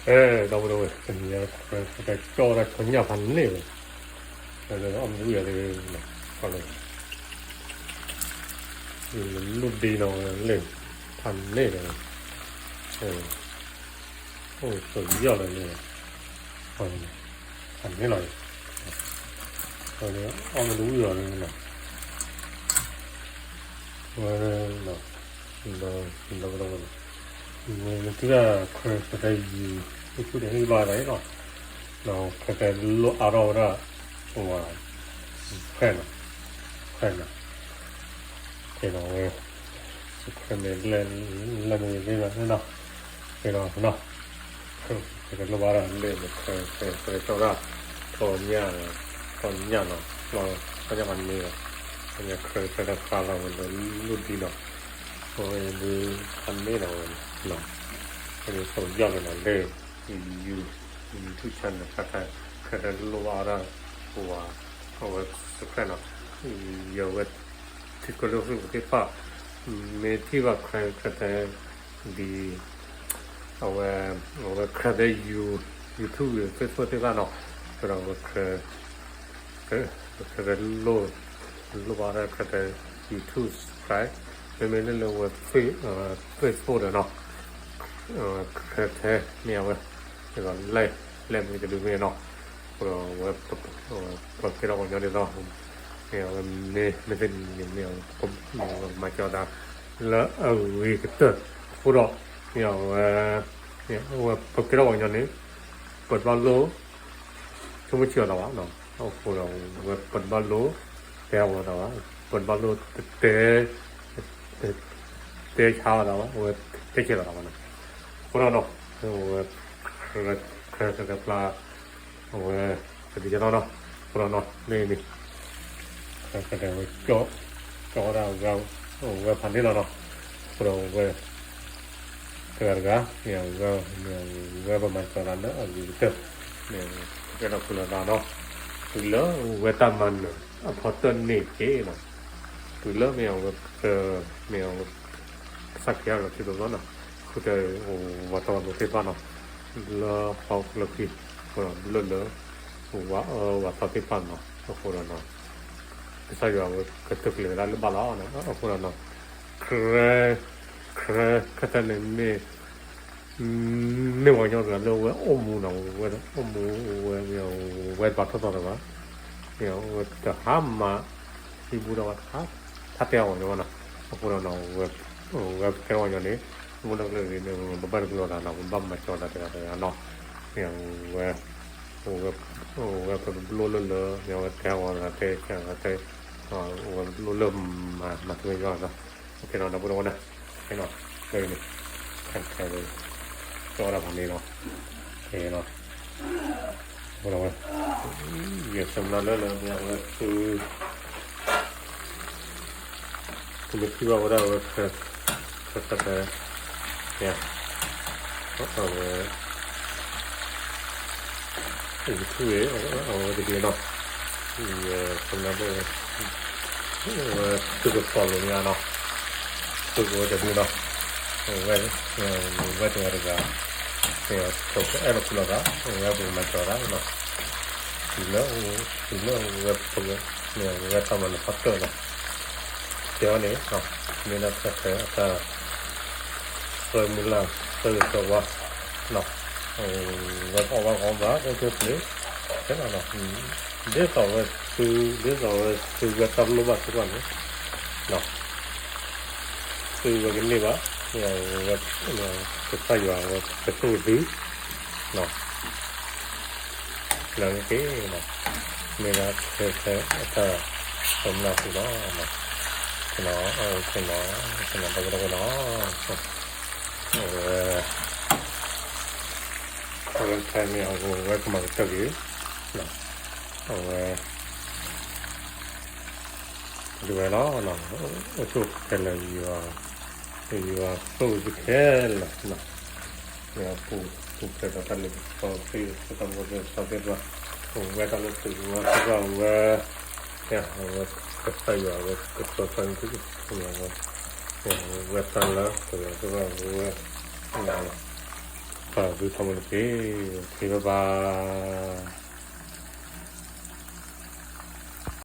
ဒီပုၢ်ဒီဝဲၢ် တနံၤအံၤ ကၠီတၢ်ကၠီညၣ်ဖးန့ၣ်လီၤ, အီၣ်မ့ၢ်ဝံၤအီၤလၢ လူၢ်ဒံနီၤလၢ ဖးန့ၣ်လီၤ, အိၣ်ဆိးယီၢ်လၢန့ၣ်, ဖးန့ၣ်လီၤ, အီၣ်မ့ၢ်ဝံၤအီၤလၢန့ၣ်လီၤ, ဒီပုၢ်ဒီဝဲၢ် နသုဒၣ် ခရၢၣ်သဲး ယူၤ ဟ့ၣ်ကူၣ်ဒီးဟ့ၣ်ဘၣ်တၢ်အံၤလီၤ, ဒီးခရၢၣ်သဲးလိၣ်အါထီၣ်ဝဲဒၣ် ပဝဲ ခွဲးနီၤ, ခွဲးနီၤ, ကဲဒီးဝဲ subscribe န့ၣ် လၢမ့ၢ်သ့ၣ်နီၤ, ကဲဒီးနီၤ ခရၢၣ်သဲးလိၣ်ဘၣ်တၢ်လၢ ခရၢၣ်သဲး ခရၢၣ်သဲးကၠီတၢ် ကၠီညၣ်, ကၠီညၣ်နီၤ, ကၠီညၣ်ဖးန့ၣ်လီၤ, ခရၢၣ်သဲးတခါလီၤဝဲလၢလူၢ်ဒံနီၤ, အဝဲဒုးဖးန့ၣ်လီၤဝဲနီၤ, အဝဲဆိးယီၢ်လၢနီၤ လၢ ယူၤ YouTube channel ခရၢၣ်သဲး ခရၢၣ်သဲးလိၣ်ဘၣ်အါထီၣ် ပဝဲ အဝဲ subscribe နီၤ, ယဝဲ ထံကီၢ်လၢဟီၣ်ခိၣ်သ့ၣ်တဖၣ် မ့ၢ်ထံၣ်ဘၣ်ခရၢၣ်သဲး ဒ် အဝဲ အဝဲခရၢၣ်သဲး ယူၤ YouTube ဂ့ၤ Facebook သ့ၣ်တဖၣ်နီၤ, ဒီးအဝဲ ခရၢၣ်သဲး လိၣ် လိၣ်ဘၣ်အါထီၣ်ခရၢၣ်သဲး YouTube subscribe, မ့မ့ၢ်လၢလၢအဝဲ Facebook ဒီးနီၤ, ခရၢၣ်သဲး မ့ၢ်အဝဲ ဒ်သိး like မ့ၢ်တဒုမ့ၢ်နီၤ, အဃိဒီးအဝဲ ပကဲထီၣ်ပှၤကညီဒ်သိး မ့ၢ်အဝဲ မ့ၢ် မ့ၢ်သ့န့ၣ်မ့ၢ်အဝဲ ပမၤစၢၤသး လၢအဂ့ၤကတၢၢ်အဃိဒီး မ့ၢ်အဝဲ အဝဲပကဲထီၣ်ပှၤကညီန့ၣ် ပတဘၣ်လိၣ် ဆိကမိၣ်ဆံးအီၤသးဘၣ်, အဃိဒီးအဝဲပတဘၣ်လိၣ် တဲအီၤသးဘၣ်, ပတဘၣ်လိၣ် တဲ တဲဆါအီၤသးဘၣ်, အဝဲတဲဆံးအီၤသးဘၣ်နီၤ, အဃိဒီးနီၤ အဝဲ ခရၢၣ်သဲးဖျါ အဝဲ တဒ်သိးနီၤ, အဃိဒီးနီၤ မ့ၢ်န့ၣ် ခရၢၣ်သဲးဝဲ ကၠီဒၣ် ဝဲဖးန့ၣ်လီၤနီၤ, အဃိဒီးဝဲ တဂၤတဂၤ မ့ၢ်အဝဲ မ့ၢ်အဝဲပမၤစၢၤသးလၢအဂ့ၤကတၢၢ် မ့ၢ်ကဲထီၣ်ပှၤလီၤသးနီၤ, တုၤလၢဝဲတၢ်မၤနၢၤအဖီတၢၢ်န့ၣ်က့ၤနီၤ, တုၤလၢမ့ၢ်အဝဲ မ့ၢ်အဝဲ ကစၢ်ခရံာ်အလီၢ်ခံတဘျီနီၤ, ဃုထၢဝဲတၢ်မၤနၢၤသ့ၣ်တဖၣ်နီၤ, လၢဟီၣ်ခိၣ်လၢခံ အဃိဒီးလၢလၢ ဝဲအၢဝဲသီသ့ၣ်တဖၣ်နီၤ, အဃိဒီးနီၤ ကစၢ်ယွၤဝဲကတၢၢ်ကျဲၤဝဲဒၣ်လၢဘၣ်လီၤ, အဃိဒီးနီၤ ခရၢၣ် ခရၢၣ် ခရၢၣ်သဲးန့ၣ်မ့ၢ် မ့ၢ်ပှၤကညီတဂၤလၢဝဲအိၣ်မူနီၤ, ဝဲအိၣ်မူဝဲ ဝဲဘၣ်ထီၣ်ထီတဂၤ, မ့ၢ်ဝဲတဟါမး ဟံးဘူးဒီးဝဲတဟါ ထါတဲအီၤပှၤကညီဘၣ်နီၤ, အဃိဒီးနီၤ ဝဲကဲထီၣ်ပှၤကညီန့ၣ် မ့ၢ်လၢကျဲဂ့ၤန့ၣ် ပဘၣ်တကျိၤသးနီၤ, ပဘၣ်မၤစၢၤသးတဂၤတဂၤနီၤ, မ့ၢ်ဝဲ ဝဲပဘၣ်လိၣ်လၢလၢ မ့ၢ်ဝဲတဲအီၤသးတဲဆဲးသးတဲ ဝဲပဘၣ်လိၣ်လၢမၤတမံၤယီၤနီၤ, အဃိဒီးနီၤ ဒီပုၢ်ဒီဝဲၢ်န့ၣ် ခဲအံၤနီၤ လၢန့ၣ် ခဲခဲဝဲ ကၠီဒၣ်ဖးန့ၣ်လီၤ, ခဲအံၤနီၤ ဒီပုၢ်ဒီဝဲၢ် ယဆၢမုၢ်လၢ်လၢလၢမ့ၢ်အဝဲသု သုမ့ၢ်ထံၣ်ဘၣ်ဝဲဒၣ်ဝဲ ခရၢၣ်သဲး ယ အဝဲ YouTube အဝဲတဒုနီၤ, ယဆၢမုၢ်လၢ်လၢ အဝဲသုက follow မ့ၢ်နီၤ, သုကဝဲတဒုနီၤ, အဝဲ ဝဲတဂၤတဂၤ ပကအဲၣ်ဒိးပူၤလီၤသး အဝဲပကမၤစၢၤသးနီၤ, တုၤလၢ တုၤလၢအဝဲပက မ့ၢ်အဝဲတၢ်မၤနၢၤဖီတၢၢ်နီၤ, ကဲအီၤန့ၣ် မ့ၢ်ဒၣ်ခရၢၣ်သဲးအတၢ် ဆၢမုၢ်လၢ် ဆၢဂ့ၤဆၢဝါနီၤ, အဝဲကအီၣ်ဘၣ်ကအီဘၣ် အိၣ်ဆူၣ်အိၣ်ချ့ ခဲလၢာ်နီၤ, ဒ်သိးဝဲသု ဒ်သိးဝဲသုဝဲတၢ်လိၣ်ဘၣ်သ့ၣ်တဖၣ်န့ၣ် သုဝဲကန့ၢ်ဘၣ်, မ့ၢ်ဝဲ ကစၢ်ယွၤဝဲကဆိၣ်ဂ့ၤသု လၢက့ၤနီၤ, မ့ၢ်ဒၣ်ခရၢၣ်သဲးအတၢ် ဆၢမုၢ်လၢ်သုလီၤ, ကနီၤ ကနီၤ ကနီၤ ဒီပုၢ်ဒီဝဲၢ်နီၤ, အဝဲ အဝဲခဲအံၤန့ၣ် အဝဲကမၤကတၢၢ်က့ၤ အဝဲ ဒ်ဝဲလီၤ, အိၣ်ဆူၣ်ခဲလၢာ်ယွၤ, ယွၤဆိၣ်ဂ့ၤသုခဲလၢာ်, မ့ၢ်အပူၤ ပူၤဖျဲးဒီးတၢ်လ့ပစီသ့ၣ်တဖၣ် ပူၤဖျဲးဒီးတၢ်လ့ပစီသ့ၣ်တဖၣ်, အဝဲတၢ်လိၣ်သုးဝဲသ့ၣ်တဖၣ် အဝဲ အဝဲကစၢ်ယွၤအဝဲကပၢၤပၢၤန့ၣ်သု, အဝဲ အဝဲတၢ်လၢပှဲၤလီၤသ့ၣ်တဖၣ် အဝဲ အဝဲ လီၤလီၤ. ပာ်ဘုထီဘိန့ၣ်တက့ၢ်. ဘၣ်ဘၣ်.